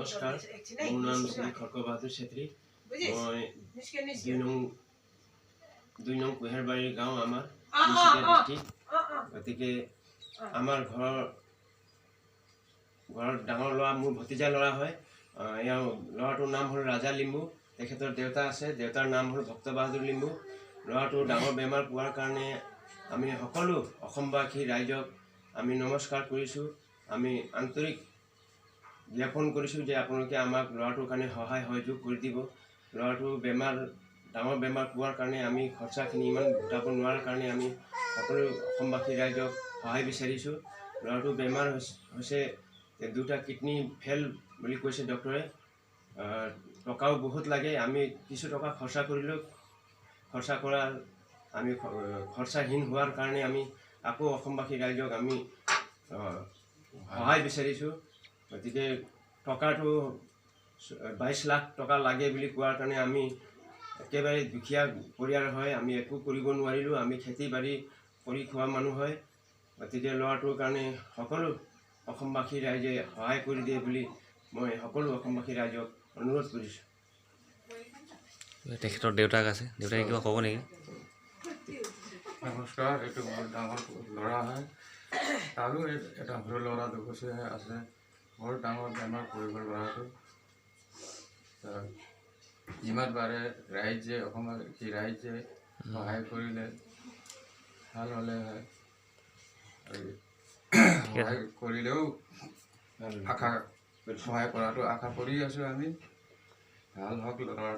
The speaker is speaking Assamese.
নমস্কাৰ, মোৰ নাম শ্ৰী খৰ্গ বাহাদুৰ চেত্ৰী। মই 2 নং কুঁহিয়াৰবাৰী গাঁও আমাৰ, তিনিচুকীয়া ডিষ্ট্ৰিক্ট। গতিকে আমাৰ ঘৰত ডাঙৰ ল'ৰা, মোৰ ভতিজা ল'ৰা হয়। এওঁ ল'ৰাটোৰ নাম হ'ল ৰাজা লিম্বু। তেখেতৰ দেউতা আছে, দেউতাৰ নাম হ'ল ভক্ত বাহাদুৰ লিম্বু। ল'ৰাটো ডাঙৰ বেমাৰ পোৱাৰ কাৰণে আমি সকলো অসমবাসী ৰাইজক আমি নমস্কাৰ কৰিছোঁ। আমি আন্তৰিক জ্ঞাপন কৰিছোঁ যে আপোনালোকে আমাক ল'ৰাটোৰ কাৰণে সহায় সহযোগ কৰি দিব। ল'ৰাটো বেমাৰ, ডাঙৰ বেমাৰ পোৱাৰ কাৰণে আমি খৰচাখিনি ইমান গোটাব নোৱাৰাৰ কাৰণে আমি সকলো অসমবাসী ৰাইজক সহায় বিচাৰিছোঁ। ল'ৰাটো বেমাৰ হৈছে, দুটা কিডনী ফেইল বুলি কৈছে ডক্টৰে। টকাও বহুত লাগে। আমি কিছু টকা খৰচা কৰিলেও খৰচা কৰাৰ আমি খৰচাহীন হোৱাৰ কাৰণে আমি আকৌ অসমবাসী ৰাইজক আমি সহায় বিচাৰিছোঁ। গতিকে টকাটো 22 লাখ টকা লাগে বুলি কোৱাৰ কাৰণে আমি একেবাৰে দুখীয়া পৰিয়াল হয়, আমি একো কৰিব নোৱাৰিলোঁ। আমি খেতি বাৰী কৰি খোৱা মানুহ হয়। গতিকে ল'ৰাটোৰ কাৰণে সকলো অসমবাসী ৰাইজে সহায় কৰি দিয়ে বুলি মই সকলো অসমবাসী ৰাইজক অনুৰোধ কৰিছোঁ। তেখেতৰ দেউতাক আছে, দেউতাকে কিবা ক'ব নেকি? নমস্কাৰ, এইটো মোৰ ডাঙৰ ল'ৰা হয়। আৰু এটা সৰু ল'ৰা 2 বছৰীয়া আছে। বৰ ডাঙৰ বেমাৰ পৰি গ'ল ল'ৰাটো। যিমান পাৰে ৰাইজে, অসমৰ কি ৰাইজে সহায় কৰিলে ভাল হ'লে হয়। আৰু সহায় কৰিলেও আশা, সহায় কৰাটো আশা কৰি আছোঁ আমি। ভাল হওক ল'ৰাটো।